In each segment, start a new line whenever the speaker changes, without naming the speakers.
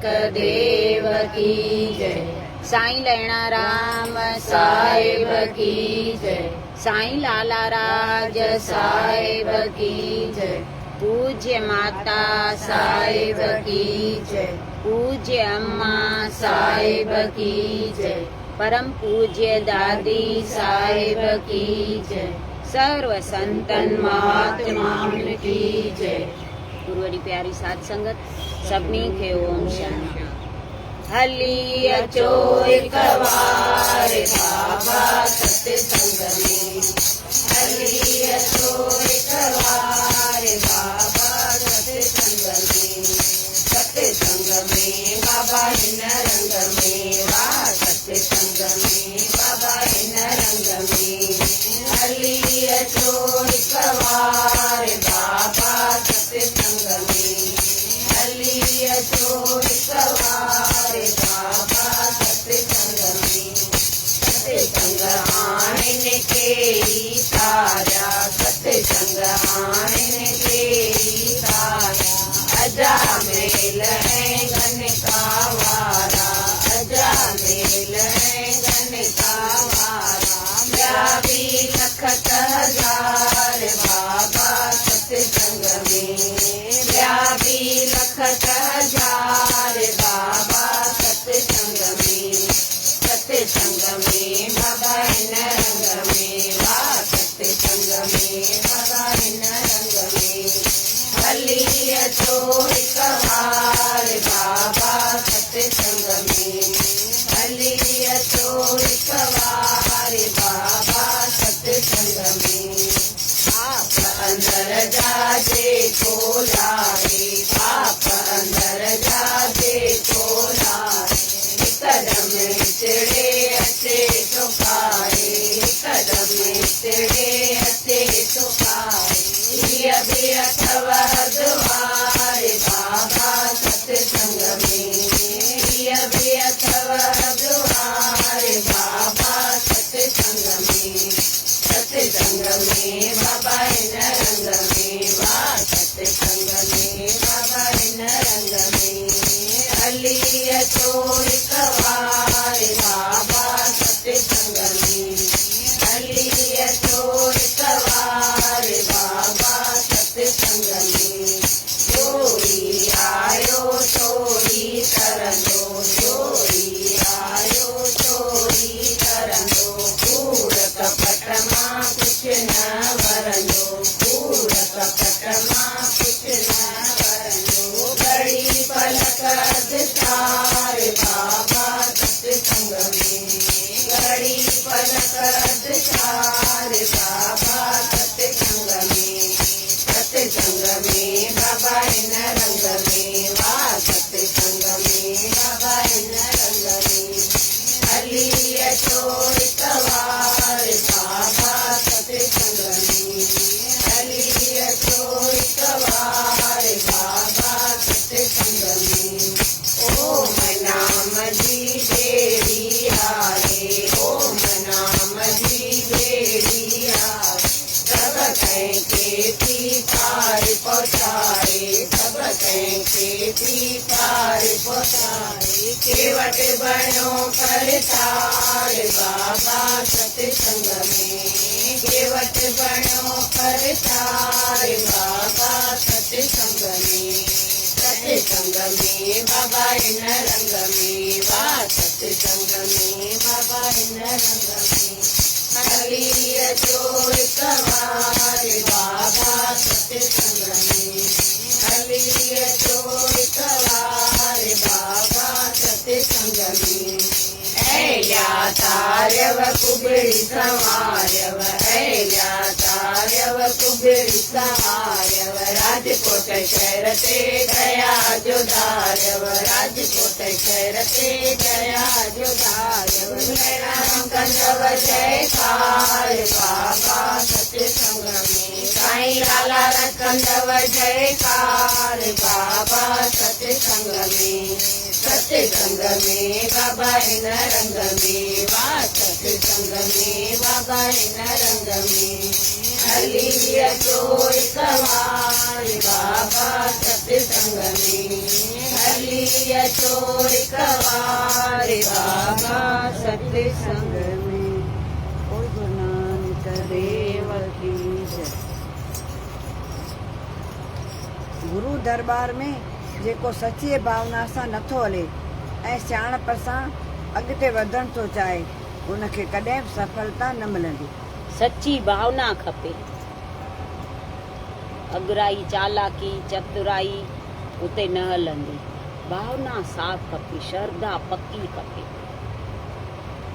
ديو ڪي جئي سائين لهڻا رام صاحب ڪي جئي سائين لالا راج صاحب ڪي جئي پوجيه ماتا صاحب ڪي جئي پوجيه اما صاحب ڪي جئي پرم پوجيه دادي صاحب ڪي جئي سرو سنتن مهاتمائن ڪي جئي گروء جي پياري ساڌ سنگت سڀني کي اوم شانتي. هلي اچو هڪ وار بابا ست سنگ ۾، هلي اچو هڪ وار بابا ست سنگ ۾، ست سنگ ۾ بابا هن رنگ ۾، واهه ست سنگ ۾ بابا هن رنگ ۾، هلي اچو هڪ وار بابا ست سنگ ۾. هلي اچو هڪ وار بابا ستسنگ ۾. ستسنگ آهن ڪيئي سارا، ستسنگ آهن ڪيئي سارا، اجا ميل ۽ گنڪا وارا، اجا ميل ۽ گنڪا وارا، ٻيا به لکت هزار بابا ستسنگ ۾. ٻيا به لکت هزار بابا ستسنگ ۾. ستسنگ ۾ بابا هن رنگ ۾، واهه ستسنگ ۾ بابا هن رنگ ۾. هلي اچو هڪ وار بابا ستسنگ ۾، هلي اچو هڪ وار بابا ستسنگ ۾. پاپ اندر جا جيڪو لاهي، پاپ اندر جا جيڪو لاهي، هڪدم هتڙي اچي ٿو پائي، هڪدم هتڙي اچي ٿو پائي. هيء به اٿو دوار بابا ستسنگ ۾، هيء به اٿو دوار بابا ستسنگ ۾. ستسنگ ۾ بابا هن رنگ ۾، واهه ستسنگ ۾ بابا هن رنگ ۾. هلي اچو هڪ وار بابا ستسنگ ۾، هلي اچو هڪ وار بابا ستسنگ ۾. جوئي آيو سوئي ترندو، جوئي آيو سوئي ترندو، ڪوڙ ڪپٽ مان ڪجهه نه ورندو، ڪوڙ ڪپٽ مان ڪجهه نه ورندو. گهڙي پلڪ اڌ سار بابا ستسنگ ۾، گهڙي پلڪ اڌ سار بابا ستسنگ ۾. ستسنگ ۾ بابا هن رنگ ۾، واهه ستسنگ ۾ بابا هن رنگ ۾. هلي اچو هڪ وار بابا ستسنگ ۾، هلي اچو هڪ وار بابا ستسنگ ۾. اوم نام جي ٻيڙي آهي، اوم نام جي ٻيڙي آهي، سڀ ڪنهن کي ٿي پار پهچائي، سڀ ڪنهن کي ٿي پار پهچائي. ڪيوٽ بڻيو ڪرتار بابا ستسنگ ۾، ڪيوٽ بڻيو ڪرتار بابا ستسنگ ۾. ستسنگ ۾ بابا هن رنگ ۾، واهه ستسنگ ۾ بابا هن رنگ ۾. هلي اچو هڪ وار بابا ستسنگ ۾، هلي اچو هڪ وار بابا ستسنگ ۾. ايليا تاريو ڪبڙي سنواريو، ايليا تاريو ڪبڙي سنواريو، راجڪوٽ شهر تي ديا جو ڌاريو، راجڪوٽ شهر تي ديا جو ڌاريو. رام ڪندو جئڪار بابا ستسنگ ۾، سائين لالا رکندو جئڪار بابا ستسنگ ۾. ستسنگ رنگ ۾، بابا هن رنگ ۾، واهه ستسنگ ۾، بابا هن رنگ ۾، هلي اچو هڪ وار، بابا ستسنگ ۾، هلي اچو هڪ وار، بابا ستسنگ ۾.
بول گرو نانڪ ديو ڪي جئ. گرو درٻار ۾ جيڪو سچيء ڀاونا سان نٿو هلي ۽ سياڻپ سان اڳتي وڌڻ ٿو چاهي، ان کي ڪڏهن به سڦلتا نه ملندي.
سچي ڀاونا کپي. اڳرائي، چالاڪي، چترائي اتي نه هلندي. ڀاونا صاف کپي، شرڌا پڪي کپي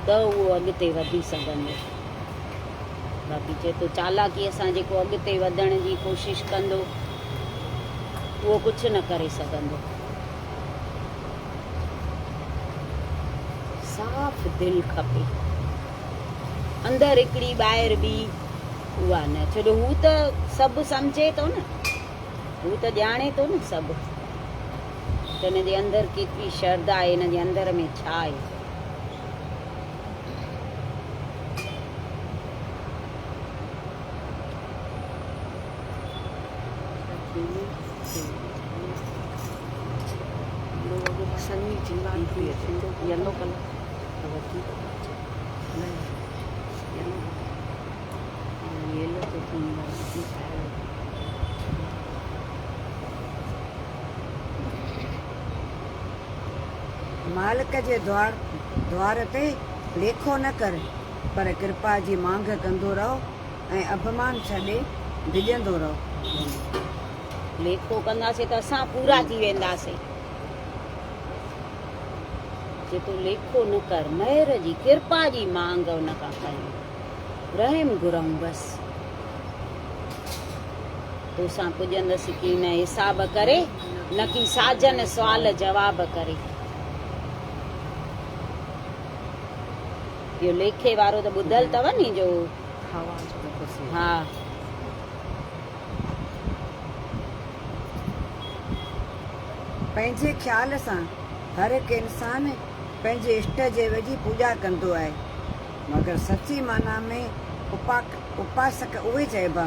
ته اهو اڳتي وڌي سگهندو. باقي چئي ٿو چالاڪيء سان جيڪو اڳتي وڌڻ جي ڪوشش ڪندو اهو ڪجهه نه ڪري سگهندو. صاف دل کپي. اندر هڪڙي ٻاهر ٻي اها نه، ڇو جو هو ته سڀ سمجهي ٿو نه، هو ته ڄاڻي ٿو نه سڀ ته هن جي اندر ڪيتري شرڌا آهي، هن جي اندر ۾ ڇا آهي.
مالڪ جي دوار تي ليکو نه ڪر، پر ڪرپا جي مانگهه ڪندو رهو ۽ اڀمان ڇڏي ڊڄندو رهو.
ليکو ڪنداسين ته اسان پورا ٿي وينداسين. چي تون ليکو نه ڪر، مهر جي، ڪرپا جي مانگ ان کان ڪيون، رحم گهرئون بس. توسان پڄندس ڪي نه حساب ڪري، نڪي ساجن سوال جواب ڪري. اهو ليکي وارو ته ٻڌل اٿو ني جو ها.
پنهنجي خيال سان هر هڪ انسان پنهنجي اشٽ ديو جي پوڄا ڪندو آهي، مگر سچي معنيٰ ۾ اپاسڪ اهي چئبا،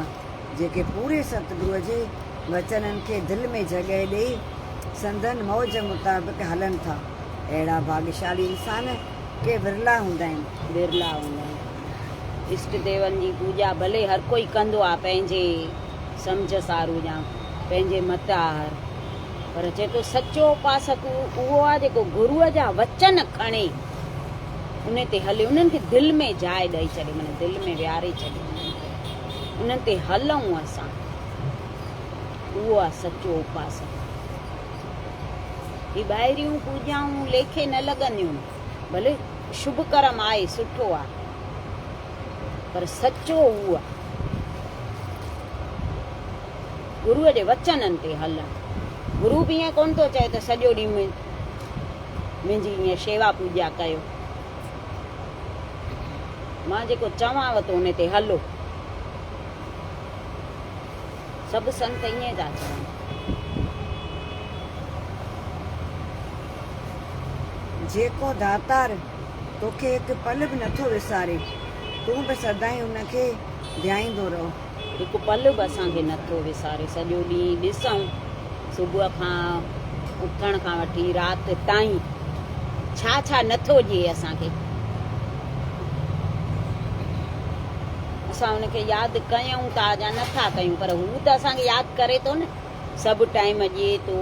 جيڪي پوري ستگروء جي وچنن کي دل ۾ جڳهه ڏيئي سندن موج مطابق هلن ٿا. اهڙا ڀاڳشالي انسان ڪي ورلا هوندا آهن.
ورلا هوندا آهن. اشٽ ديون جي پوڄا ڀلي هر ڪوئي ڪندو آهي پنهنجي سمجهه سارو يا پنهنجي مت آهر، پر جيڪو سچو اپاسڪ اهو آهي جيڪو گروء جا وچن کڻي ان تي هلي، انهن کي دل ۾ جاء ڏئي ڇڏي، معنيٰ دل ۾ ويهاري ڇڏي انهن کي، انهن تي هلون اسان، اهو آهي سچو اپاسڪ. هي ٻاهريون پوڄائون ليکي نه لڳنديون، ڀلي شڀ ڪرم آهي، سٺو آهي، پر سچو اهو آهي گروء جي وچنن تي هلڻ. گرو به ائين ڪونه ٿو چئي ته سڄو ڏينهن منهنجي ائين شيوا پوڄا ڪيو، مان جيڪو چوانو ٿو ان تي هلو. سڀ سنت ائين ٿا چون.
جيڪو داتار توکي هڪ پل به نٿو وساري، تون به سدائين ان کي ڌيائيندو رهو.
هڪ پل به اسان کي نٿو وساري. سڄو ڏينهن ڏسون، صبح کان اٿڻ کان وٺي رات تائين ڇا ڇا نٿو ڏئي اسان کي. اسان ان کي ياد ڪيون ٿا يا نٿا ڪيون، پر هو ته اسان کي ياد ڪري ٿو نه. سڀ ٽائيم ڏئي ٿو،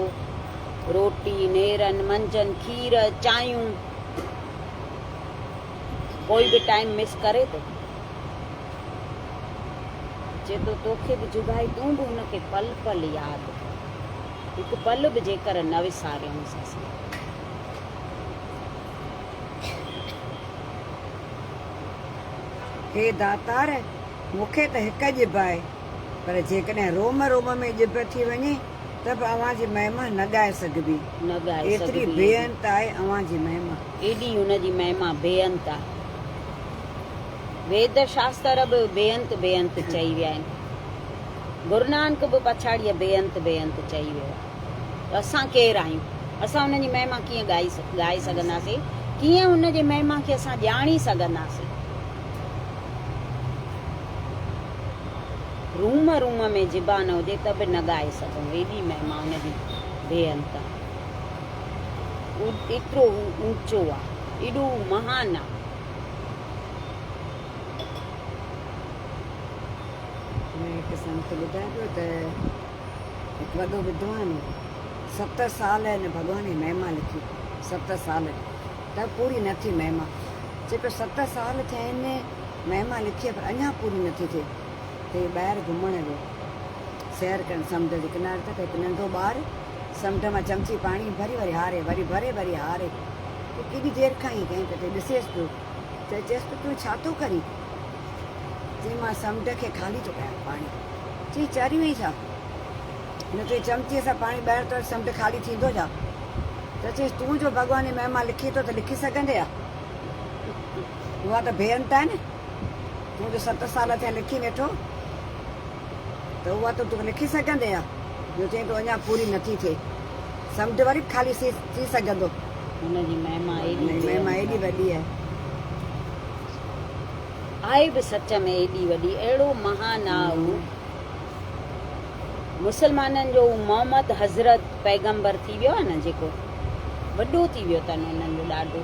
روٽي، نيرن، منجهند، کير، چانهيون، ڪوئي به ٽائيم مس ڪري ٿو؟ چئي ٿو توکي به جگائي تون به هن کي پل پل ياد ڪر، هڪ پل به جيڪر نه وساريونس اسان.
هي داتار! مون کي ته هڪ ڄڀ آهي، پر جيڪڏهن روم روم ۾ ڄڀ ٿي وڃي ته به اوهان جي مهما نه ڳائي سگهبي.
نه ڳائي
ايتري
سگهبي
بي
ايڏي.
انت آهي اوهان جي مهما.
ايڏي هن جي مهما بي انت آهي. ويد شاستر به بي انت بي انت چئي ويا آهن. گرونانڪ به پڇاڙيء بي انت بي انت چئي ويو آهي ته اسان ڪير آهيون؟ اسان ان جي مهما ڪيئن ڳائي ڳائي سگهنداسين؟ ڪيئن ان جي مهما کي اسان ڄاڻي سگهنداسين؟ روم روم ۾ زبان هجي ته به نه ڳائي سگهون، ايڏي مهما ان جي بي انت آ. ايترو هو اوچو آ، ايڏو هو مهان آ.
هڪ سنت ٻڌائي پيو ته هڪ وڏو ودوان هو. ست سال هن ڀڳوان جي مهما لکي. ست سال ته پوري نه ٿي مهما. چئي پيو ست سال ٿيا آهن مهما لکي پر اڃا پوري نه ٿي ٿئي. ته هي ٻاهر گهمڻ ويو. سير ڪرڻ سمنڊ جي ڪناري تي ته هڪ ننڍو ٻار سمنڊ مان چمچي پاڻي ڀري وري هاري وري ڀري وري هاري. تون ڪيڏي دير کان ائين ڪئين پيو ته ڏسيس پيو. ته چيس ته تون ڇا ٿو ڪرين؟ چي مان سمنڊ کي خالي ٿو ڪيان پاڻي. چي چريو آهين ڇا؟ نه تنهنجي چمچيء سان پاڻي ٻاهر ٿو اچي سمنڊ خالي ٿيندو ڇا؟ ته چيس تون جو ڀڳوان جي مهما لکين ٿو ته لکي سگهندين ها؟ اها ته بي انت آهي نه. تون جو ست سال ٿيا لکين ويٺو ته اها ته تون لکي سگهندين ها جو چئين ٿو اڃا پوري نٿي ٿئي. سمنڊ وري به خالي ٿي سگهندو.
هن جي مهما ايڏي
هن جي مهما ايڏي وڏي آهي.
آهي به سچ ۾ ايڏي وڏي. اهڙو مهان آ هو. مسلمانن جو هو محمد حضرت پيغمبر ٿي ويو آ نه جيڪو وڏو ٿي ويو اٿن انهن جو ڏاڍو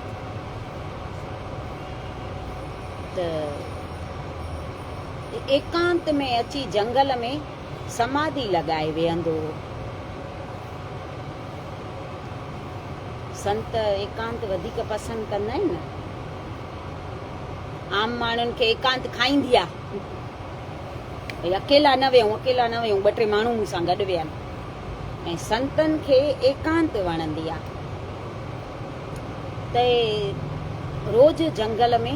ته ايڪانت ۾ اچي جنگل ۾ سماڌي لڳائي ويهندو هو. سنت ايڪانت وڌيڪ پسند ڪندا آهن نه. عام ماڻهن کي ايڪانت کائيندي آ. ڀئي اڪيلا نه ويهون، اڪيلا نه ويهون، ٻه ٽي ماڻهو مون سان گڏ ويهن. ۽ سنتن کي ايڪانت وڻندي آ. ته روز جنگل ۾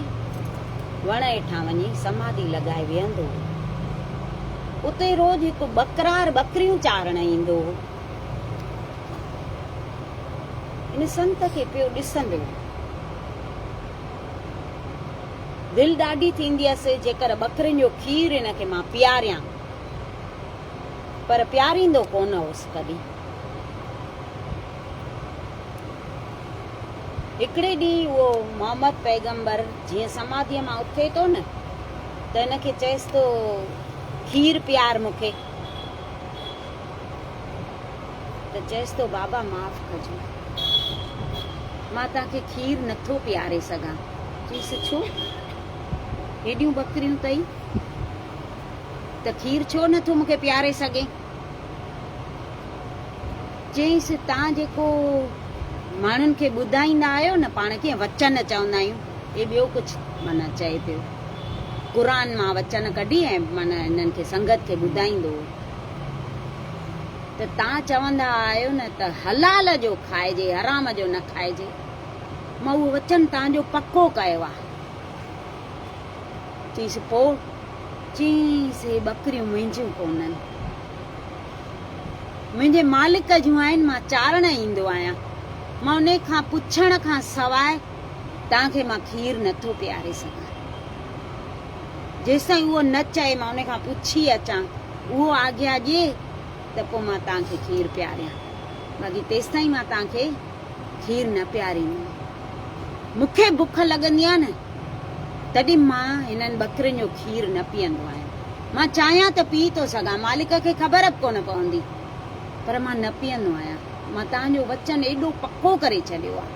وڻ هيٺان وڃي سماڌي لڳائي ويهندو هو. اتي روز هڪ ٻڪرار ٻڪريون چارڻ ايندو هو. ان سنت کي پيو ڏسندو هو. دل ڏاڍي ٿيندي هيس جيڪر ٻڪرين جو کير هن کي مان پياريان. پر پياريندو ڪونه هوس ڪڏهن. هڪڙي ڏينهن اهو محمد پيغمبر جيئن سماڌيء مان اٿي ٿو نه ته هن کي چئيس ٿو کير پيار مون کي. ته چئيس ٿو بابا معاف ڪجو مان توهان کي کير نٿو پياري سگهان. چئيس ڇو؟ هيڏيون ٻڪريون اٿئي ته کير ڇو نٿو مون کي پياري سگهين؟ چيائينس، توهان جيڪو ماڻهن کي ٻڌائيندا آهيو نه، پاڻ ڪيئن وچن چوندا آهيون، هي ٻيو ڪجهه معنيٰ چئي پيو. قرآن مان وچن ڪڍي ۽ معنيٰ هنن کي سنگت کي ٻڌائيندو هو ته توهان چوندا آهيو نه ته حلال جو کائجي، حرام جو نه کائجي. مان اهو وچن توهان جو پڪو ڪيو آهي. چيائينس، پوء؟ چيائينس، هي ٻڪريون منهنجيون ڪونهن. منهنجي مالڪ جون آهن، مان چارڻ ايندو آهيان، مان انهي کان پڇڻ کان سواء توهان کي مان کير نه ٿو پياري سگهان. جيستائين اهو نه چئي مان انهي کان پڇي اچان، اهو آگيا ڏئي ته پوء مان توهان کي کير پياريان، باقي تيستائين مان توهان کي کير نه پياريندم. مون کي بک لڳندي آهي نه، تڏهن مان هنن ٻڪرين جو کير نه پيئندو آهيان. مان چاهيان ته پي ٿو سگهان، مالڪ کي خبر به ڪونه پوندي، پر مان نه پيئندو آهيان. مان توهان جو وچن ايڏو پڪو ڪري ڇڏيو آهي.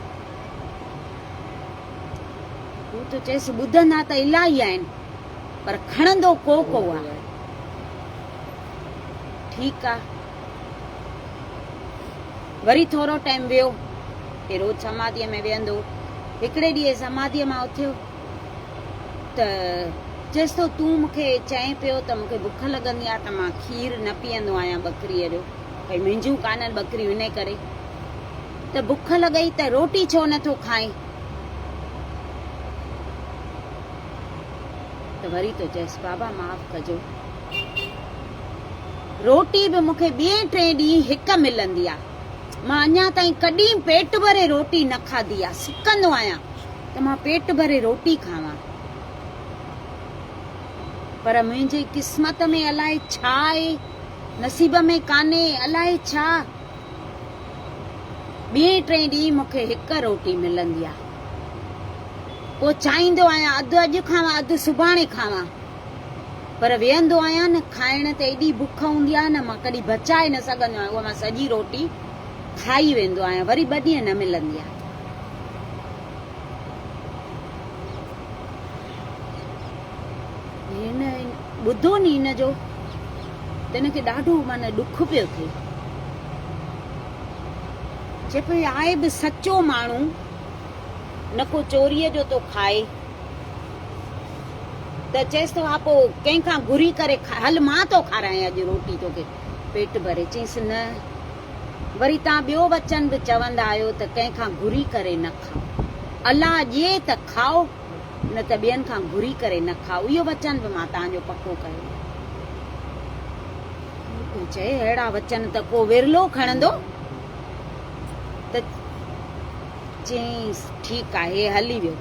هو ٿو چئيس، ٻڌندا ته الاهي آهن، پر کڻندو ڪو ڪو آهي. ٺيڪ آ. وري ٿورو ٽائيم ويو. هي روز سماڌيء ۾ ويهندو هو. هڪڙي ڏينهن سماڌيء مان اٿيو ته چيس ٿو، تون مون کي چئين پيو ته مون کي بک لڳندي آهي ته مان کير نه پيئندو آهيان ٻڪريء جو، ڀئي منهنجون ڪانهن ٻڪريون انهي ڪري ته بک لڳئي ته روٽي ڇو نه ٿو کائين؟ ته وري ٿو چئيس، بابا معاف ڪجو. روٽي به مون کي ٻئين ٽئين ڏينهن هڪ ملندي آ. مان اڃا تائين ڪڏهن پيٽ ڀري روٽي نه کاڌي آ. سڪندو آهيان ته مان پيٽ ڀري روٽي کاوان. پر منهنجي قسمت ۾ الائي ڇا آهي، نصيب ۾ ڪانهي، الائي ڇا. ٻئين ٽئين ڏينهن مون کي هڪ روٽي ملندي آ. پوء چاهيندو آهيان اڌ اڄ کاوان اڌ سڀاڻي کاوان. پر ويهندو آهيان نه کائڻ ته ايڏي بک هوندي آ نه مان ڪڏهن بچائي نه سگهندو آهيان اها مان سڄي روٽي کائي ويندو آهيان وري ٻه ڏينهن نه ملندي آ. هن ٻڌو ني هن جو ته هن کي ڏاڍو معنيٰ ڏک پيو ٿئي. چئي پيو آهي به سچو ماڻهو، نه ڪو چوريء جو ٿو کائي. ته چيس ته ها پوء ڪنهن کان گهري ڪري کاء، هل مان ٿو کارايان اڄ روٽي توکي پيٽ ڀري. چيس نه. وري توهان ٻيو وچن به چوندا آهيو ته ڪنهن کان گهري ڪري نه کائو. الله ڏئي ته کائو نه ته ٻين کان گهري ڪري نه کائو. اهو وچن به مان توهان جو پڪو ڪيو آهي. پيو چئي اهڙا وچن ته ڪو ورلو کڻندو. ته چيائينس ٺيڪ آهي. هلي ويو.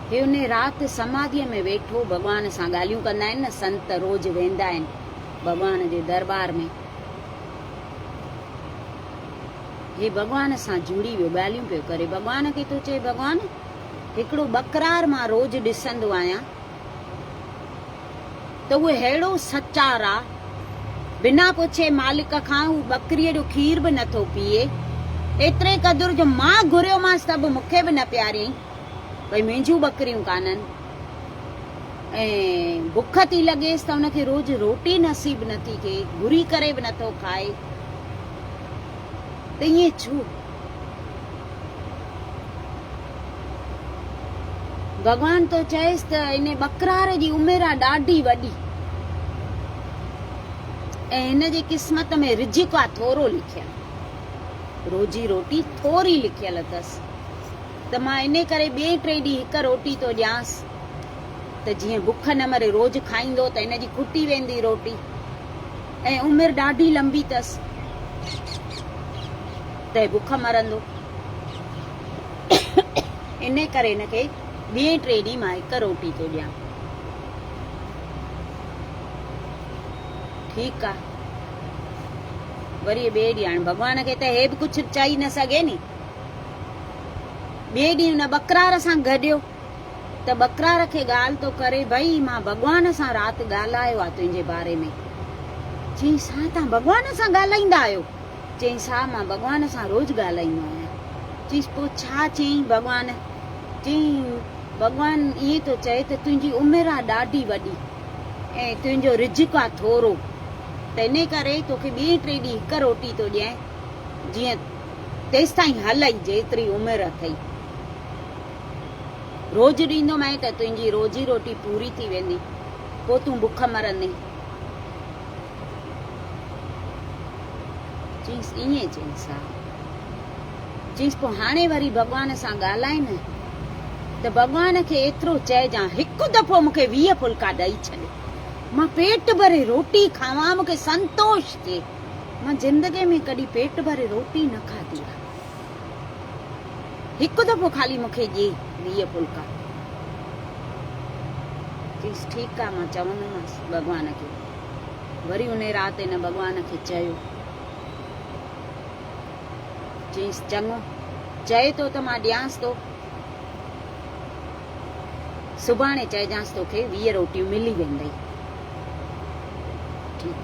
هي انهي رات سماڌيء ۾ ويٺو ڀڳوان سان ڳالهيون ڪندا آهن نه سنت روز ويندا آهن. ڀڳوان جي درٻار ۾ هي ڀڳوان سان جڙي ويو، ڳالهيون پيو ڪري. ڀڳوان کي ٿو چئي، ڀڳوان! هڪڙو ٻڪرار مان روز ڏسندو آهيان ته اهو ههڙو سچار آ، بنا پڇي مالڪ کان هو ٻڪريء جو کير به نٿو پيئي، ايتري قدر جو مان گهريومانس ته به مون کي به نه پياريائين، ڀئي منهنجون ٻڪريون ڪانهن. ۽ بک ٿي لڳيس ته ان کي روز روٽي نصيب نه ٿي ٿئي، گهري ڪري به نٿو کائي ته ائين ڇو؟ ڀڳوان ٿو چئيس ته ان ٻڪرار جي عمر آ ڏاڍي وڏي ۽ هن جي قسمت ۾ رزق آ ٿورو لکيل، روزي روٽي ٿوري لکيل اٿس. ته مان انهي ڪري ٻئي ٽئين ڏينهن هڪ روٽي ٿو ڏيانس ته جيئن بک نه مري، روز کائيندو ته هن جي کٽي ويندي روٽي ۽ عمر ڏاڍي لنبي اٿس ته بک مرندو. انهي ڪري هن کي ٻئي ٽئين ڏينهن مان هڪ روٽي ٿو ڏيان. ٺيڪ آ. وري ٻئي ڏينهن هاڻي ڀڳوان کي ته هي به ڪجهه چئي نه سگهي ني. ٻئي ڏينهن ان ٻڪرار سان گڏيو ته ٻڪرار کي ڳالهه ٿو ڪري، ڀئي مان ڀڳوان سان رات ڳالهايو آ تنهنجي باري ۾. چيائينس، ها توهان ڀڳوان سان ڳالهائيندا آهيو؟ چيائينس، ها مان ڀڳوان سان روز ڳالهائيندو آهيان. چيائينس، پوء ڇا چيائين ڀڳوان؟ چيائين، ڀڳوان ائين ٿو چئي ته تنهنجي عمر آ ڏاڍي وڏي ۽ تنهنجو رزق آ ٿورو، ته انهي ڪري توکي ٻئي ٽئين ڏينهن هڪ روٽي ٿو ڏيانء جيئن تيستائين هلئي جيتري عمر اٿئي. روز ڏيندومانء ته تنهنجي روزي روٽي پوري ٿي ويندي، پوء تون بک مرندين. چيس، ائين چيس ها. چيس، پوء هاڻي وري ڀڳوان سان ڳالهاء نه ته ڀڳوان کي ايترو چئجان، هڪ دفعو مون کي 20 ڦلڪا ڏئي ڇڏ. مان پيٽ ڀري روٽي کاوان، مون کي سنتوش ٿئي. مان زندگي ۾ ڪڏهن پيٽ ڀري روٽي نه کاڌي آهي. هڪ دفعو خالي مون کي ڏي 20 ڦلڪا. چيس ٺيڪ آ مان چوندومانس ڀڳوان کي. وري انهي رات هن ڀڳوان کي چيو. چيس چڱو چئي ٿو ته مان ڏيانس ٿو. سڀاڻي چئجانس توکي 20 روٽيون ملي ويندئي. ٺيڪ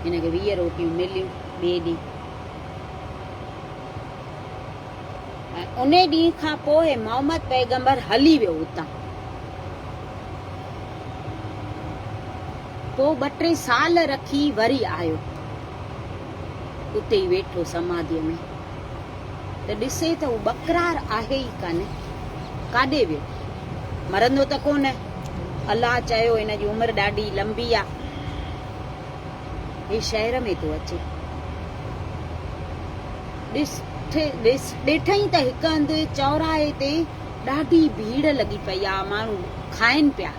هن کي 20 روٽيون مليون ٻئي ڏينهن ۽ انهي ڏينهن کان پوء محمد پيغمبر هلي ويو اتان. پوء ٻه ٽي سال رکي وري آيو. اتي ئي ويٺو سماڌيء ۾ ته ڏسي ته هو ٻڪرار آهي ئي ڪانه. ڪاڏي ويو؟ مرندو ته ڪونه. الله چيو هن جي عمر ڏاڍي لنبي آ. هي شهر ۾ ٿو اچي. ڏس ڏس ڏٺئين ته هڪ هنڌ چوراهي تي ڏاڍي ڀيڙ لڳي پئي آ. ماڻهو کائن پيا،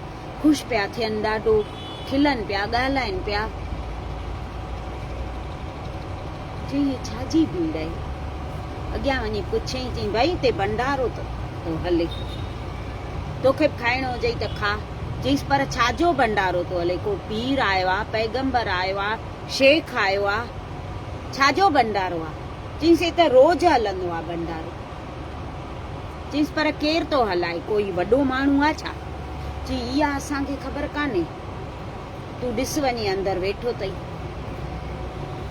خوش پيا ٿين، ڏاڍو کلن پيا، ڳالهائن پيا. چيائين هي ڇا جي ڀيڙ آهي؟ اڳيان وڃي پڇيائين، چيائين ڀائي هتي ڀنڊارو ٿو هلي. توکي به کائڻو هجئي ته کاء. چيس پر ڇا جو ڀنڊارو ٿو هلي؟ ڪو پير آيو آ، پيغمبر آيو آ، شيخ آيو آ، ڇا جو ڀنڊارو آ؟ چيس هي ته روز هلندو آ ڀنڊارو. چيس پر ڪير ٿو هلائي، ڪوئي وڏو ماڻهو آ ڇا؟ چي اها اسان کي خبر ڪانهي، تون ڏس وڃي اندر ويٺو اٿئي.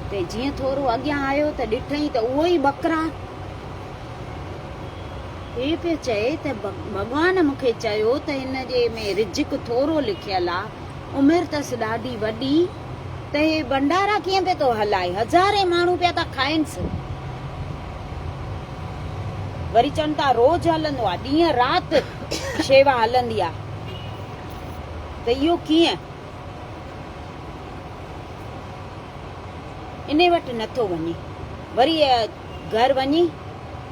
ته جيئن ٿورو اڳيان آيو ته ڏٺئين ته اهو ئي ٻڪرا. هي پيو چئي ته ڀڳوان مون کي چيو ته هن جي ۾ رزق ٿورو لکيل آ، عمر اٿس ڏاڍي وڏي، ته هي ڀنڊارا ڪيئن پيو ٿو هلائي، هزارين ماڻهو پيا ٿا کائنس. وري چون ٿا روز هلندو آ، ڏينهن رات شيوا هلندي آ، ته اهو ڪيئن؟ انهي وٽ نٿو وڃي. وري گهر وڃي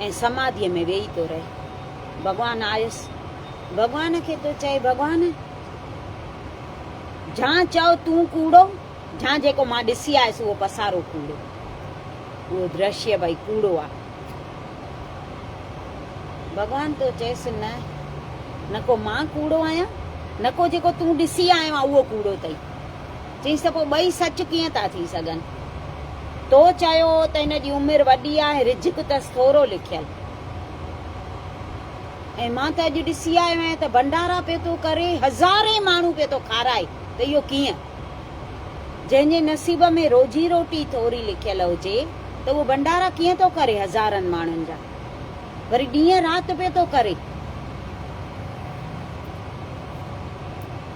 ۽ سماڌيء ۾ ويهي ٿو رهي. ڀڳوان آيس. ڀڳوان کي ٿو چئي، ڀڳوان! جھان چئو تون ڪوڙو، جھان جيڪو مان ڏسي آيس اهو پسارو ڪوڙو. اهو درشيه ڀئي ڪوڙو آ. ڀڳوان ٿو چئيس، نه، نه ڪو مان ڪوڙو آهيان، نه ڪو جيڪو تون ڏسي آيو آهين اهو ڪوڙو اٿئي. چيس ته پوء ٻئي سچ ڪيئن ٿا ٿي سگهن؟ تو چيو هو ته هن جي عمر وڏي آهي، رزق اٿس ٿورو لکيل. ۽ مان ته اڄ ڏسي آيو آهيان ته ڀنڊارا پيو ٿو ڪري، هزارين ماڻهو پيو ٿو کارائي ته اهو ڪيئن؟ جنهن جي نصيب ۾ روزي روٽي ٿوري لکيل هجي ته اهو ڀنڊارا ڪيئن ٿو ڪري هزارن ماڻهن جا؟ وري ڏينهن رات پيو ٿو ڪري.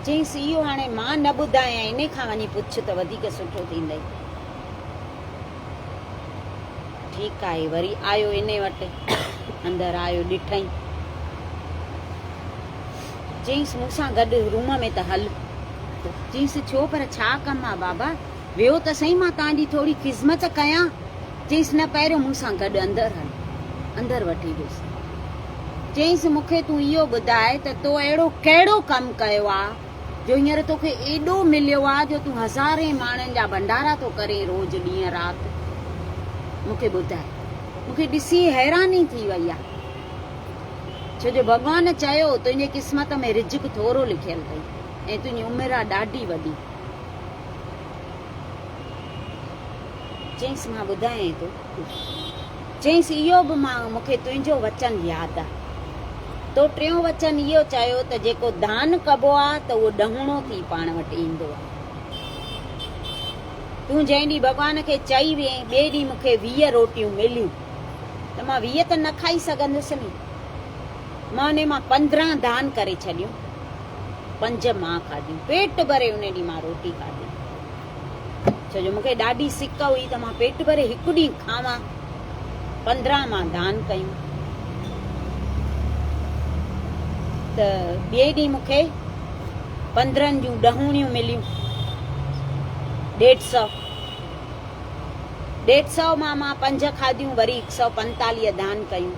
چيس، اهو هاڻي مان نه ٻڌايان، انهي کان وڃي پڇ ته وڌيڪ سٺو ٿيندئي. ٺيڪ آهي. وري آيو انهي وٽ. اندر آيو، ڏٺئين. چيس، مون سان گڏ روم ۾ ته هل. چيس، ڇو پر ڇا ڪم آ بابا؟ ويهو ته سهي مان توهان جي ٿوري خذمت ڪيان. چيس، نه پهريون مون سان گڏ اندر هل. اندر وٺي ويس. چيس، مون کي تون اهو ٻڌاء ته تو اهڙو ڪهڙو ڪم ڪيو آ جو هينئر توکي ايڏو مليو آ جو تون هزارين ماڻهن جا ڀنڊارا ٿو ڪرين روز ڏينهن رات. مون کي ٻڌاء. مون کي ڏسي حيراني ٿي وئي آ. ڇو جو ڀڳوان چيو تنهنجي قسمت ۾ رزق ٿورو لکيل اٿئي ۽ تنهنجي عمر آ ڏاڍي وڏي. چيس، مان ٻڌايانء ٿو. چيس، اهو به مان مون کي تنهنجو وچن ياد آ. تو ٽيون وچن اهو چيو ته جيڪو دان ڪبو آ ته اهو ڏهوڻو ٿي پاڻ وٽ ايندو آ. تون جنهن ڏينهن ڀڳوان کي چئي وئين، ٻئي ڏينهن مون کي 20 روٽيون مليون ته مان 20 ته نه کائي سگهندس ني. مان انهي مان 15 دان ڪري ڇڏيون. پنج مان کاڌيون. پيٽ ڀري انهي ڏينهن مان روٽي کاڌي. ڇو جو مون کي ڏاڍي سڪ هئي ته مان پيٽ ڀري هڪ ڏينهن کاوان. 15 مان دان ڪيون ته ٻئي ڏينهن مون کي 15 جون ڏهوڻيون مليون. ڏيڍ سؤ. ڏيڍ سؤ مان مان پنج کاڌيون وري هڪ سؤ پنتاليهه دان ڪيون.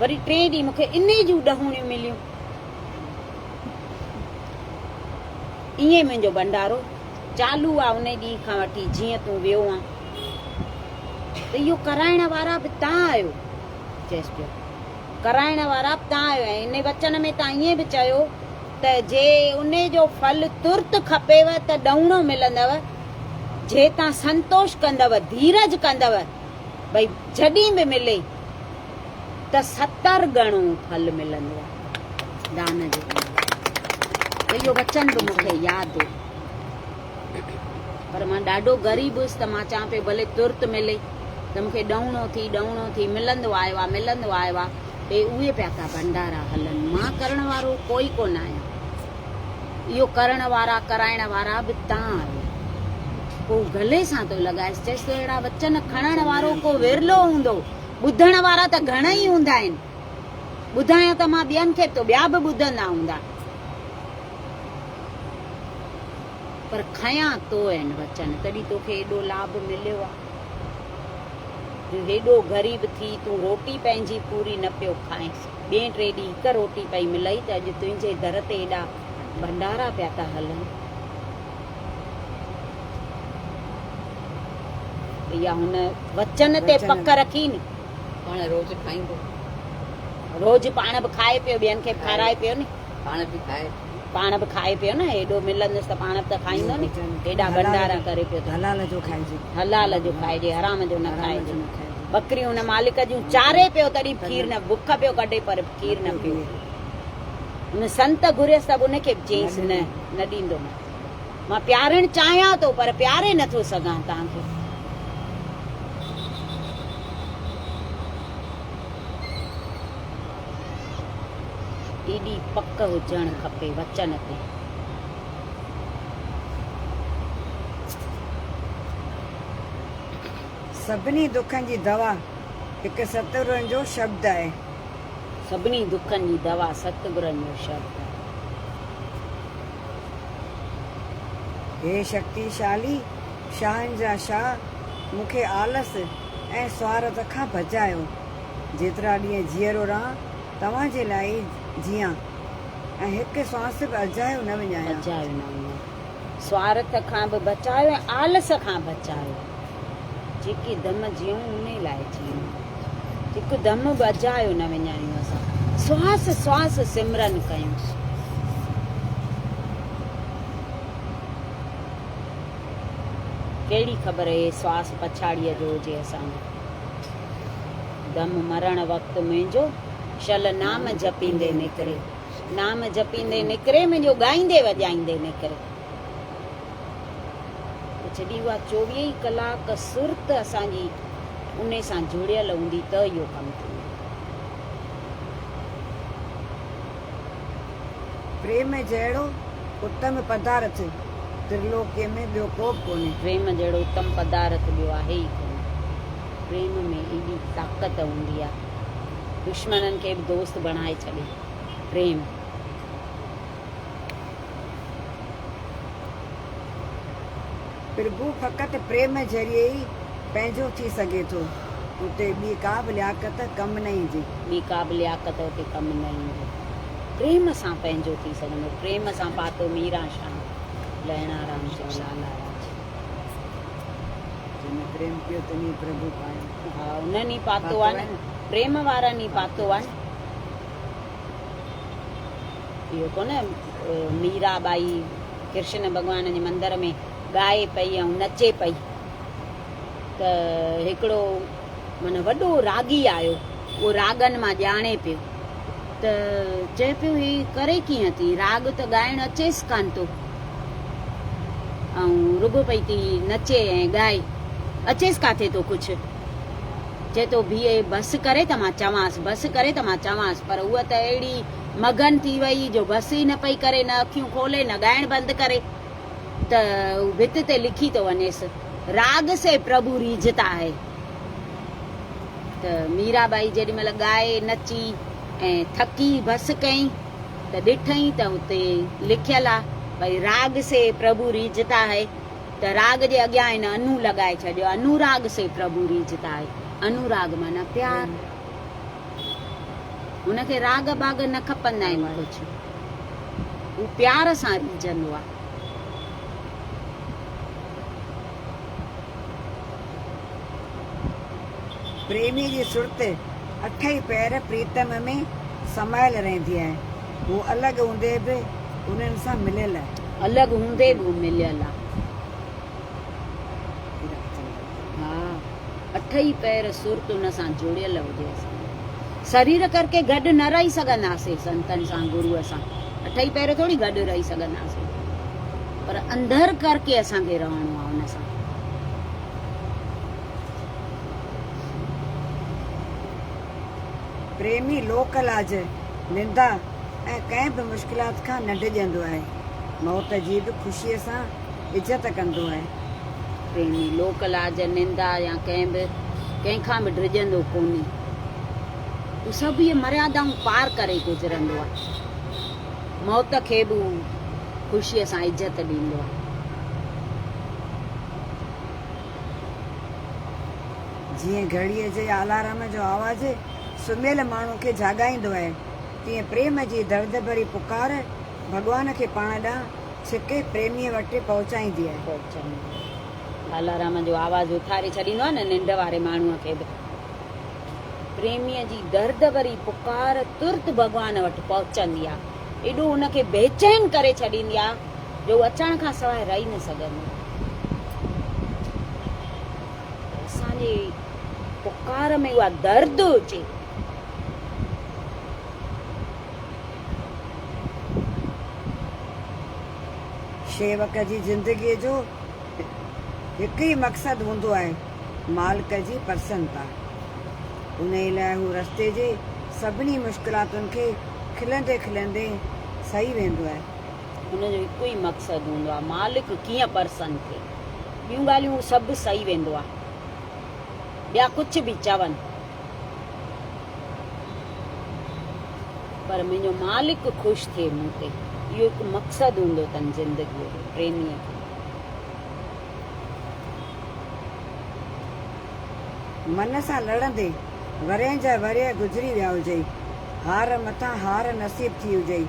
وري ٽئين ڏينهن مون کي انهي جون ڏهوڻيون مليون. ائين منهنجو ڀنڊارو چالو آ انهي ڏينهن کان وٺي جيئن تون ويو آن. ته اهو ڪرائڻ وارا به تان آهيو. چيس پيو. ڪرائڻ وارا به تان آهيو ۽ انهي وچن ۾ تان ائين به چيو ته جي انهي جو ڦل ترت کپيو ته ڏهوڻو ملندو، جي تان سنتوش ڪندؤ، ڌيرج ڪندؤ، ڀئي جڏهن به ملي ته 70 ڳڻو ڦل ملندو آهي دان جو. ته اهو وچن به مون کي ياد هو. پر مان ڏاڍو غريب هيس ته مان چوان پيو ڀلي ترت ملي ته مون کي ڏهوڻو ٿي ڏهوڻو ٿي ملندو آيو آهي ملندو آيو آهي. اي اهي پيا ٿا ڀنڊارا هلن. مان ڪرڻ وارو ڪوئي ڪونه آهيان. اهو ڪرڻ وارا ڪرائڻ وارا به تان آهيو. ڪو گلي سان ٿو لڳائيس. چيس ٿو اهڙا وچن کڻڻ وارو ڪو ورلو هوندو. ٻڌڻ وارا ته گهڻا ئي هوندا آهن. ٻڌايان ته مان ٻين کي به ٿو ٻيا به ٻڌندا هوندا. پر کنيا تو آهن وچن تڏهن توکي ايڏو لاڀ مليو آهي. جو هيڏو غريب ٿي تون روٽي پنهنجي پوري نه پيو کائين. ٻئين ٽئين ڏينهن هڪ روٽي پئي ملئي ته اڄ تنهنجي در تي ايڏا ڀنڊارا پيا ٿا هلن. ته اها هن وچن تي پڪ رکي ني.
پاڻ روز کائيندو.
روز پاڻ به کائي پيو ٻين کي به کارائي پيو ني.
پاڻ به کائي.
پاڻ به کائي پيو نه، ايڏو ملندس ته پاڻ به ته کائيندو ني، ايڏا ڀنڊارا ڪري پيو ته.
حلال جو کائجي.
حلال جو کائجي، حرام جو نه کائجي. ٻڪريون ان مالڪ جون چاري پيو تڏهن به کير نه، بک پيو ڪڍي پر کير نه پيو. ان سنت گهريس ته به ان کي به چيس نه، نه ڏيندومانء. مان پيارڻ چاهيان ٿو پر پياري نه ٿو سگهان توهان کي. ايڏي پڪ هجڻ کپي وچن تي.
سڀني دکن جي دوا هڪ ستگرن جو شبد آهي.
سڀني دکن جي دوا ستگرن جو شبد آهي.
هي شڪتيشالي شاهن جا شاهه مون کي آلس ۽ سوارٿ کان بچايو. جيترا ڏينهن جيئرو رهان توهان جي لاء ئي جيئان ۽ هڪ سوانس به اجايو نه وڃايان.
اجايو نه وڃايان. سوارٿ کان به بچايو ۽ آلس کان بچايو. جيڪي دم جيئون انهي لاء جيئون. هڪ دم به اجايو نه وڃايون اسان. سواس سواس سمرن ڪيون. ڪهڙي خبر هي سواس پڇاڙيء جو هجي اسان جو. دم مرڻ وقت منهنجو شل نام جپيندي نڪري. نام جپيندي نڪري منهنجو ڳائيندي وڄائيندي نڪري. ته جڏهن اها چوويهه ئي ڪلاڪ سرت اسان جي انهي سان جڙيل هوندي ته اهو ڪم ٿيندو.
پريم جهڙو اتم پدارٿ ترلوڪيء ۾ ٻيو ڪو به ڪونهي.
پريم جهڙو اتم پدارٿ ٻيو آهي ئي ڪونه. پريم ۾ ايڏي طاقت هوندي آهي، دشمنن کي به دوست بڻائي ڇڏي. پريم.
پرڀو فقط پريم ذريعي ئي پنهنجو ٿي سگهي ٿو، اتي ٻي ڪا به لياقت ڪم نه ايندي.
ٻي ڪا به لياقت اتي ڪم نه ايندي. پريم سان پنهنجو ٿي سگهندو. پريم سان پاتو ميران شاهه، لهڻا رام چئو لالا راج.
جنھن پريم ڪيو تنھن ئي پرڀو پايو.
ها انهن ئي پاتو آ نه، پريم وارن ئي پاتو آ نه. اهو ڪونه ميرا ٻائي ڪرشن ڀڳوان جي مندر ۾ ڳائي پئي ۽ نچي پئي ته هڪڙو معنيٰ وڏو راڳي آيو اهو راڳن مان ڄاڻي پيو ته چئي پيو هي ڪري ڪيئن ٿي راڳ ته ڳائڻ اچيس ڪانه ٿو ۽ رڳو پئي ٿي نچي ۽ ڳائي اچيس ڪاٿي ٿو ڪجهه چئي ٿو بيهي بس ڪري ته مان چوانس، بس ڪري ته مان چوانس، پر هوء ته اهڙي مگن ٿي وئي جو بس ئي نه پئي ڪري، نه اکيون کولي، نه ڳائڻ بند ڪري ته هو ڀت تي لکي ٿو وڃيس، راڳ سي پرڀو ريجهتا هي. ته ميرا ٻائي جيڏي مهل ڳائي، نچي ۽ ٿڪي بس ڪيائين ته ڏٺائين ته اتي لکيل آ، ڀئي راڳ سي پرڀو ريجهتا هي. ته راڳ جي اڳيان هن انو لڳائي ڇڏيو. انوراڳ سي پرڀو ريجهتا آهي. انوراڳ معنيٰ پيار. هن کي راڳ ٻاڳ نه کپندا آهن ڪجهه. هو پيار سان ريجهندو آهي.
پريميء جي سرت اٺئي پهر پريتم ۾ سمايل رهندي آهي. هو الڳ هوندي به انهن سان مليل آهي.
الڳ هوندي به هو مليل آهي. ها اٺئي پهر سرت ان سان جڙيل هجي. اسان سرير ڪرڪي گڏ نه رهي سگهنداسين سنتن سان گروء سان اٺئي پهر ٿوري گڏ رهي سگهنداسين پر اندر ڪرڪي اسان کي رهڻو آهي ان سان.
پريمي لوڪ لاج، نندا ۽ ڪنهن به مشڪلات کان نه ڊڄندو آهي. موت جي به خوشيء سان عزت ڪندو آهي.
پريمي لوڪ لاج، نندا يا ڪنهن به ڪنهن کان به ڊڄندو ڪونهي. هو سڀ اهي مريادائون پار ڪري گذرندو آهي. موت کي به هو خوشيء سان عزت ڏيندو آهي.
جيئن گهڙيء جي الارم جو آواز سمهيل ماڻهو کي جاڳائيندو آهي، تيئن پريم جي درد ڀري پڪار ڀڳوان کي پاڻ ڏانهن ڇڪي پريميء وٽ پهچائيندي آهي.
پهچائيندي آهي. الارم جو آواز اٿاري ڇڏيندو آهي نه ننڊ واري ماڻهوء کي به. پريميء جي درد ڀري پڪار ترت ڀڳوان وٽ پهچندي آهي. ايڏو ان کي بيچين ڪري ڇڏيندي آ جو هو اچڻ کان سواء رهي نه سگهندو. اسان جي پڪار ۾ اها درد هجي.
شيوڪ جي زندگيء جو هڪ ئي مقصد هوندو آهي، مالڪ جي پرسنتا. انهيء لاء هو رستي جي سڀني مشڪلاتن کي کلندي کلندي سهي ويندو آهي.
هن جو هڪ ئي مقصد هوندو آهي، مالڪ ڪيئن پرسن ٿئي. ٻيون ڳالهيون هو سڀ سهي ويندو آهي. ٻيا ڪجهه به چون، پر منهنجو مالڪ خوش ٿئي مون تي. اهو هڪ مقصد هوندو اٿن زندگيء جو پريميء کي.
من سان لڙندي ورهين جا ورهيه گذري ويا هجئي، هار مٿان هار نصيب ٿي هجئي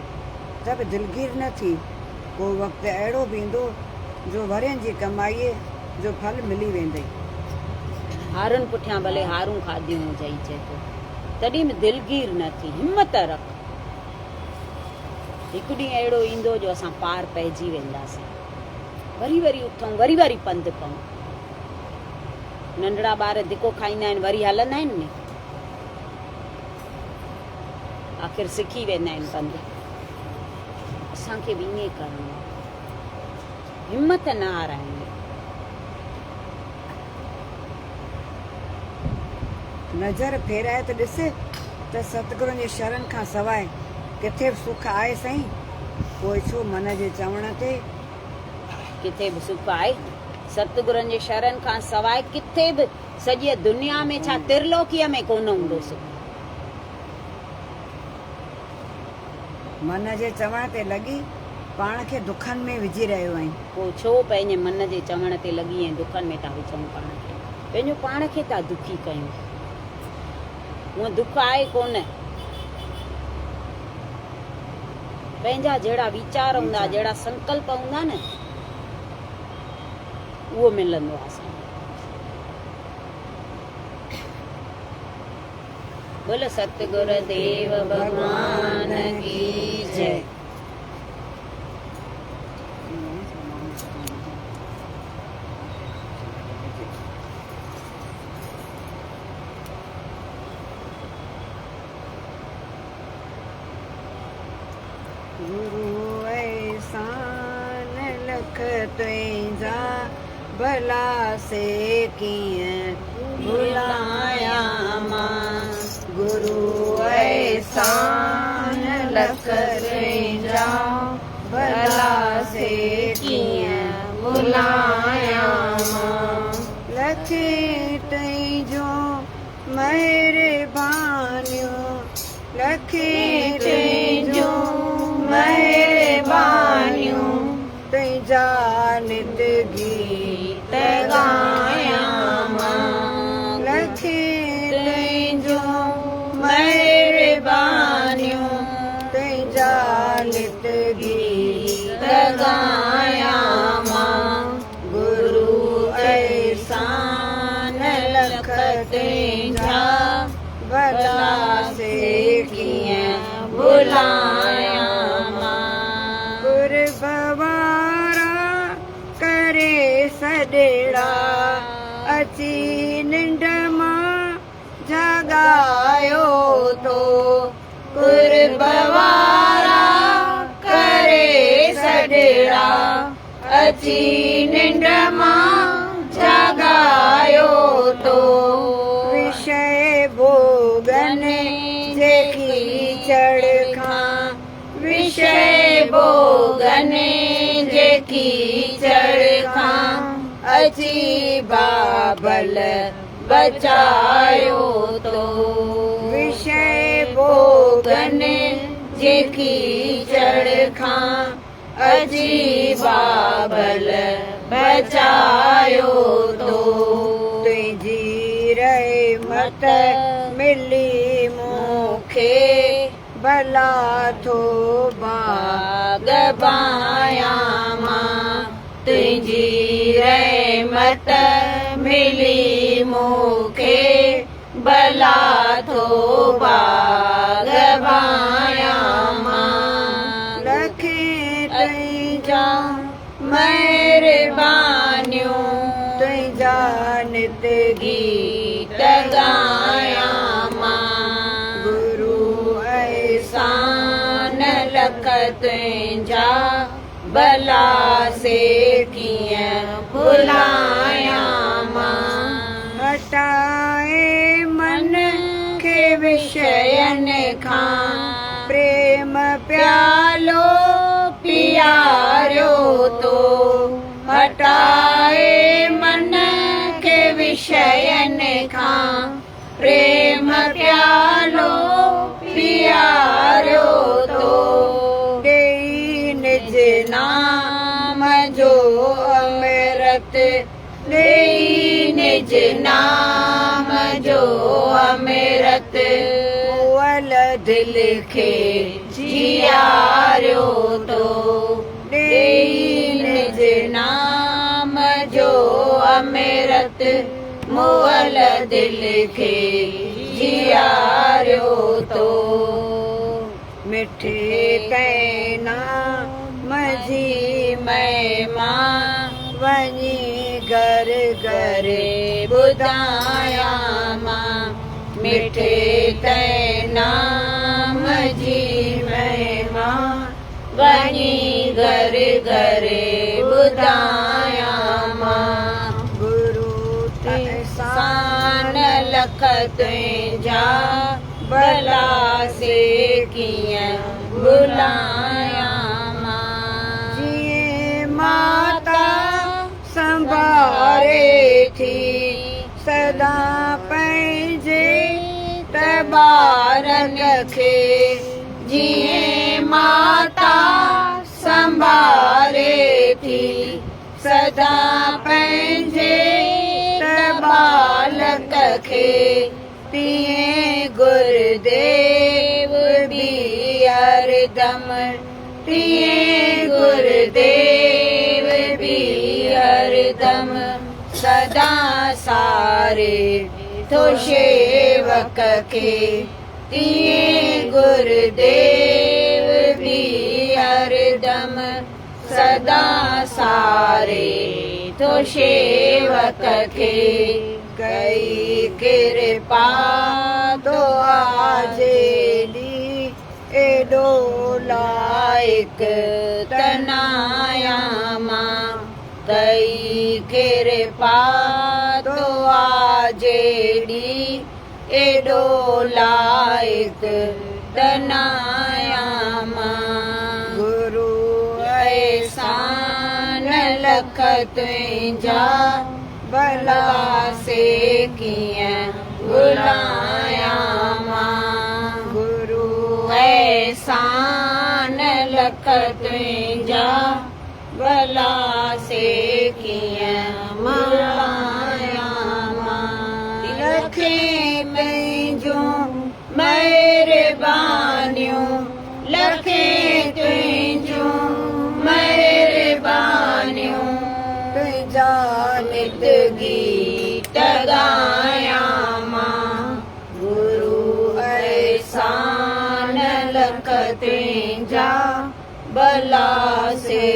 ته به دلگير نه ٿي. ڪو وقت اهڙو به ايندو جو ورهين جي ڪمائيء جو ڦل ملي ويندئي.
هارن پٺيان ڀلي هارون کاڌيون هجئي چئي ٿو، تڏهن به دلگير نه ٿي، همت رک. هڪ ڏينهن اهڙو ايندو جو اسان پار پئجي وينداسين. وري وري اٿون، وري وري پنڌ پئون. ننڍڙا ٻار ڌڪو کائيندا آهن وري هلندا آهن ني. آخر سکي ويندا آهن پنڌ. اسان کي به ائين ئي ڪرڻو آهي. همت نه هارائڻي آهي.
نظر ڦيرائي ته ڏس ته ستگرن جي شرن کان سواء ڪٿي به سک آهي سائين؟ پوء ڇو من جي چوڻ تي.
ڪٿي به سک آهي؟ ستگرن جي شرن کان سواء ڪٿي به سڄيء دنيا ۾ ڇا ترلوڪيء ۾ ڪونه هوندو سک.
من جي چوڻ تي لڳي پاڻ کي دکن ۾ وجهي رهيو آهين.
پوء ڇو پنهنجي من جي چوڻ تي لڳي ۽ دکن ۾ ٿا وجهون پاڻ کي. پنهنجو پاڻ کي ٿا دکي ڪيون. هونء دک آهي ڪونه. پنهنجا جهڙا ويچار هوندا، جهڙا سنڪلپ هوندا نه، اهو ملندو آهي اسان کي. بول ستگر ديو ڀڳوان ڪي جئي.
گرو احسان لک تنهنجا ڀلا سي ڪيئن ڀلايان مان. گرو احسان لک تنهنجا ڀلا سي ڪيئن ڀلايان مان. لکين تنهنجون مهربانيون لکين تنهنجون مهربانيون تنهنجا نت گيت ڳايان مان لکين تنهنجون مهربانيون تنهنجا نت گيت ڳايان مان گرو احسان لک تنهنجا ڀلا سي ڪيئن ڀلايان مان. قرب وارا ڪري سڏڙا اچي ننڊ مان جاڳايو تو. قرب وارا ڪري سڏڙا اچي ننڊ مان جاڳايو تو. وشي ڀوڳن جي ڪيچڙ کان وشي ڀوڳن جي ڪيچڙ کان اچي بابل بچايو تو. وشي ڀوڳن جي ڪيچڙ کان اچي بابل بچايو تو. تنهنجي رحمت ملي مون کي ڀلا ٿو ڀاڳ ڀانيان مان. تنهنجي رحمت ملي مون کي ڀلا ٿو ڀاڳ ڀانيان مان.
تنهنجا ڀلا سي ڪيئن ڀلايان مان.
هٽائي من کي وشين کان پريم پيالو پياريو تو.
هٽائي من کي وشين کان پريم پيالو پياريو تو.
ڏيئي نج نام جو امرت،
ڏيئي نج نام جو امرت. مئل دل کي جياريو تو. ڏيئي نج نام جو امرت، مئل دل کي جياريو تو.
مٺي تنهن نام جي مهما وڃي گهر گهر
ٻڌايان مان. مٺي تنهن نام جي مهما وڃي گهر گهر ٻڌايان مان.
گرو احسان
احسان لک تنهنجا ڀلا سي ڪيئن ڀلايان مان.
جيئن ماتا سنڀاري ٿي سدا پنهنجي ته ٻارن کي،
جيئن ماتا سنڀاري ٿي سدا پنهنجي ته ٻالڪ کي،
تيئن گرديو به هردم،
تيئن گرديو به هردم سدا ساري ٿو شيوڪ کي. تيئن گرديو به هردم سدا ساري ٿو شيوڪ کي.
ڪئي ڪرپا تو آجيڏي ايڏو لائق
تنايان مان. ڪئي ڪرپا تو آجيڏي ايڏو لائق تنايان مان.
گرو
احسان لک تنهنجا
ڀلا
سي ڪيئن ڀلايان مان.
گرو
احسان لک تنهنجا ڀلا سي ڪيئن ڀلايان مان.
لکين تنهنجون
مهربانيون، لکين تنهنجون مهربانيون.
تنهنجا
نت گيت ڳايان مان.
گرو
احسان لک تنهنجا ڀلا سي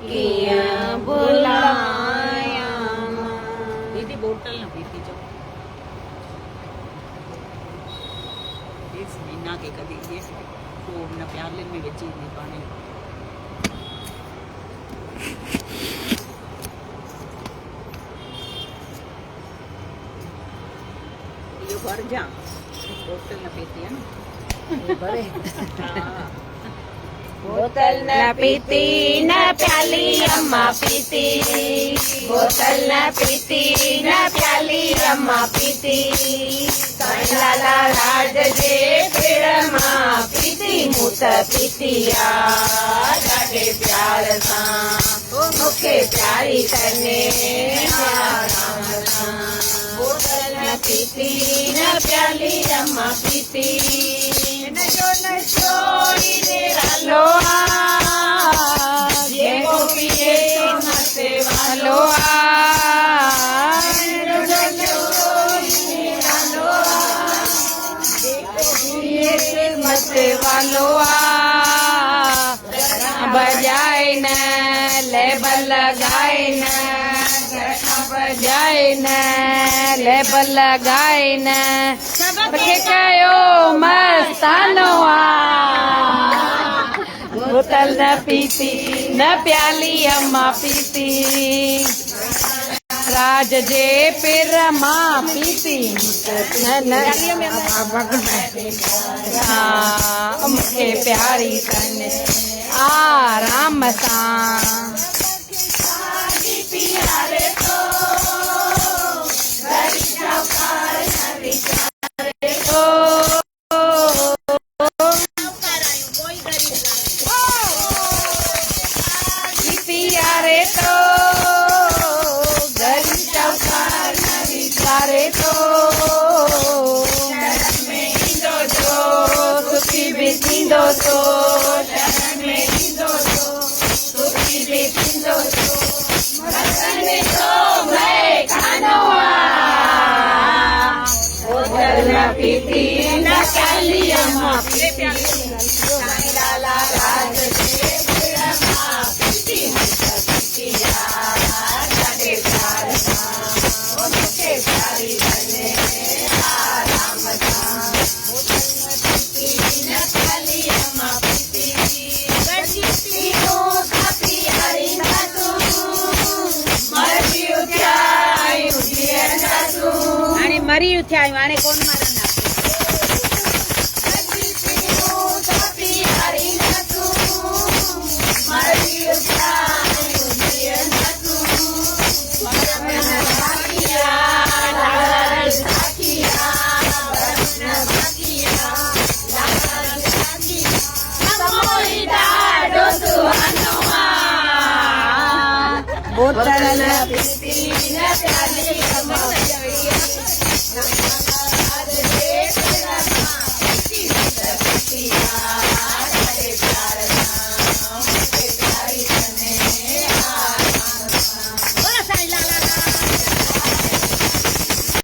ڪيئن ڀلايان مان.
ديدي بوتل نه پيتي چئو ڏس مينا کي ڪڍي ڏيس پوء هن پيالين ۾ وجهي ايندي پاڻي. اهو ڀرجان بوتل نه پيتي آ نه.
ڀري
بوتل نه پيتي نه پيالي اما پيتي. بوتل نه پيتي نه پيالي اما پيتي. سائين لالا راج جي پڙ مان پيتي مون ته پيتي آ ڏاڍي پيار سان. مون کي پياري ڪني آرام سان. بوتل نه پيتي نه پيالي اما پيتي.
هن جو نشو
ئي نرالو آ، جيڪو پيئي سو متي والو آ.
هن جو نشو ئي نرالو آ، جيڪو پيئي
سو متي والو آ. ڀڄائي نه ليبل لڳائي نه، گهر کان ڀڄائي نه ليبل لڳائي نه، سڀ کي ڪيو مستانو آ. بوتل
بوتل نه پيتي، نه پيالي اما پيتي. راج جي پير مان پيتي، نه نه سان مون کي پياري تن آرام سان. پياري ٿو غريب شاهوڪار نه ويچاري ٿو. شهر ۾ ايندو جو سکي به ٿيندو سو. شهر ۾ ايندو جو سکي به ٿيندو سو. مستن جو مئي خانو آ. بوتل نه پيتي نه پيالي اما پيتي. سائين لالا راج جي پڙ مان پيتي مٺ پيتي آ. ڏاڍي پيار سان او مون کي پياري تن آرام سان. بوتل نه پيتي نه پيالي اما پيتي. گڏجي پيئون ٿا پيارينداسون. مري اٿيا آهيون جيئنداسون.
هاڻي مري اٿيا آهيون هاڻي ڪونه مرنداسون.
گڏجي پيئون ٿا پيارينداسون. مري اٿيا آهيون جيئنداسون. برف نه باقي آ، لال ساقي آ. برف نه باقي آ، لال ساقي آ. سمو ئي ڏاڍو سهانو آ.
بوتل
نه پيتي نه پيالي اما پيتي.